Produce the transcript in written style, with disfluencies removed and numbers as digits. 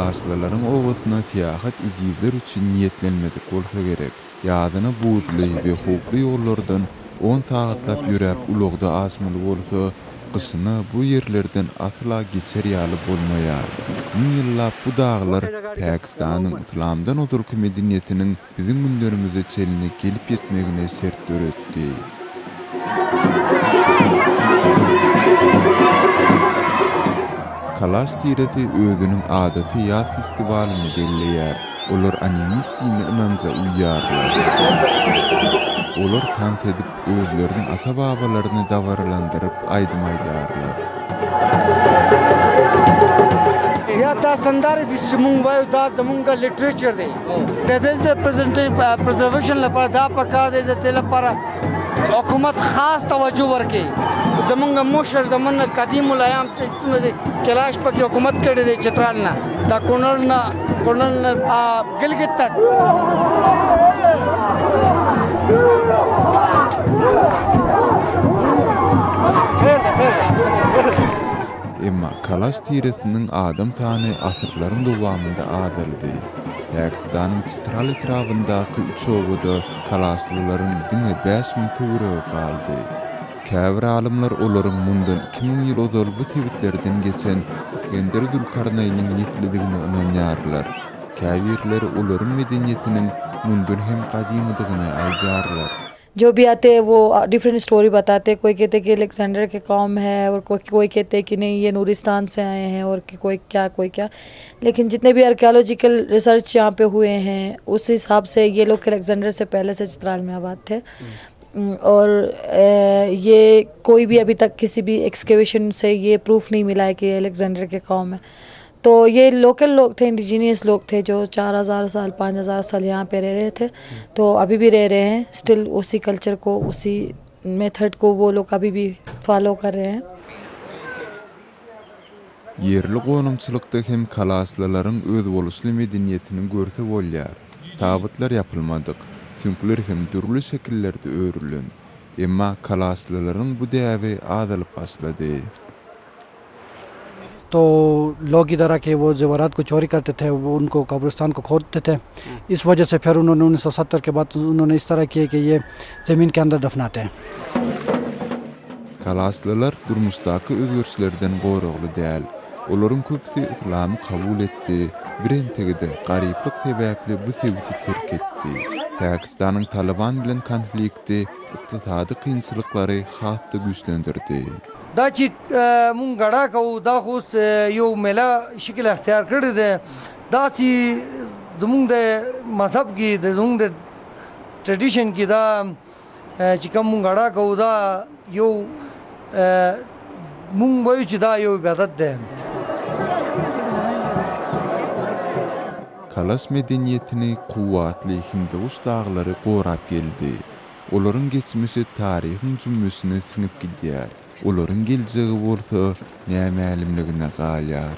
Kalaşlylaryň obasyna syýahat ejizler üçin niýetlenmedik bolsa gerek. Ýazyna buzly we howply ýollardan on sagatlap ýöräp ulagda aşmaly bolsa, gyşyna bu ýerlerden asla geçer ýaly bolmaýar. Müňýyllap bu daglar Päkistanyň yslamdan ozalky medeniýetiniň biziň günlerimize çenli gelip ýetmegine şert döretdi. Kalaş tiresi özüniň adaty ýaz festiwalyny belleýär. Olar animist dini ynanja uýýarlar. Olar tans edip, özleriniň ata-babalaryny dabaralandyryp aýdym aýdýarlar. Ya دا سندرې دي چې مونږ وایو دا زمونږ لټریچر دی د دې د پرزرویشن لپاره دا پکار دی د دې لپاره حکومت خاص توجه ورکړي زمونږ مشر زمونږ قدیم الایام چې څومره دی کلاش پکې حکومت کړی دی چترال نه دا کونړ نه کونړ نه ګلګت تک. Emma Kalaş tiresiniň adam sany asyrlaryň dowamynda azaldy. Pakistanyň Çitral etrabyndaky üç obada kalaşlylaryň diňe 5000 töweregi galdy. Käbir alymlar olaryň mundan 2000 ýyl ozal bu sebitlerden geçen Isgender Zülkarnaýnyň neslidigine ynanýarlar. Käbirleri olaryň medeniýetiniň mundan hem gadymydygyny aýdýarlar. जो भी आते हैं वो different story बताते हैं। कोई कहते कि अलेक्जेंडर के कौम है और कोई कोई कहते हैं कि नहीं ये नूरिस्तान से आए हैं और कि कोई क्या कोई क्या। लेकिन जितने भी आर्कियोलॉजिकल रिसर्च यहाँ पे हुए हैं उस हिसाब से ये लोग अलेक्जेंडर से पहले से चित्राल में आबाद थे। और ये कोई भी अभी तक किसी भी एक्सकेवेशन से ये प्रूफ नहीं मिला है कि अलेक्जेंडर के कौम है। तो ये लोकल लोग थे, इंडिजीनियस लोग थे जो 4000 साल 5000 साल यहाँ पे रह रहे थे, तो अभी भी रह रहे हैं स्टिल उसी कल्चर को, उसी मेथड को वो लोग अभी भी फॉलो कर रहे हैं। Ýerli gonamçylykda hem kalaşlylaryň özboluşly medeniýetini görse bolýar. Tabytlar ýapylmadyk, süňkler hem dürli şekillerde örülen. Emma kalaşlylaryň bu däbi azalyp başlady. तो लोग इधर आके वो जेवरात को चोरी करते थे, वो उनको कब्रिस्तान को खोदते थे। इस वजह से फिर उन्होंने 1970 के बाद उन्होंने इस तरह किया कि ये ज़मीन के अंदर दफनाते हैं। Kalaşlylar durmuşdaky özgerişlerden goragly däl. Olaryň köpüsi yslamy kabul etdi, birentegi-de garyplyk sebäpli bu sebiti terk etdi. Pakistanyň Talyban bilen konflikti ykdysady kynçylyklary has-da güýçlendirdi. دا چې مونږ ګډا کوو دا خو اوس یو میله شکل اختیار کړی دی. داسې زمونږ د مذهب کې د زمونږ د ټریډیشن کې دا چې کوم مونږ ګډا کوو دا یو مونږ وایو چې دا یو عبادت دی. Kalaş medeniýetini kuwwatly Hindiguş daglary gorap geldi. Olaryň geçmişi taryhyň jümmüşine siňip gidýär. Olaryň geljegi bolsa nämälimligine galýar.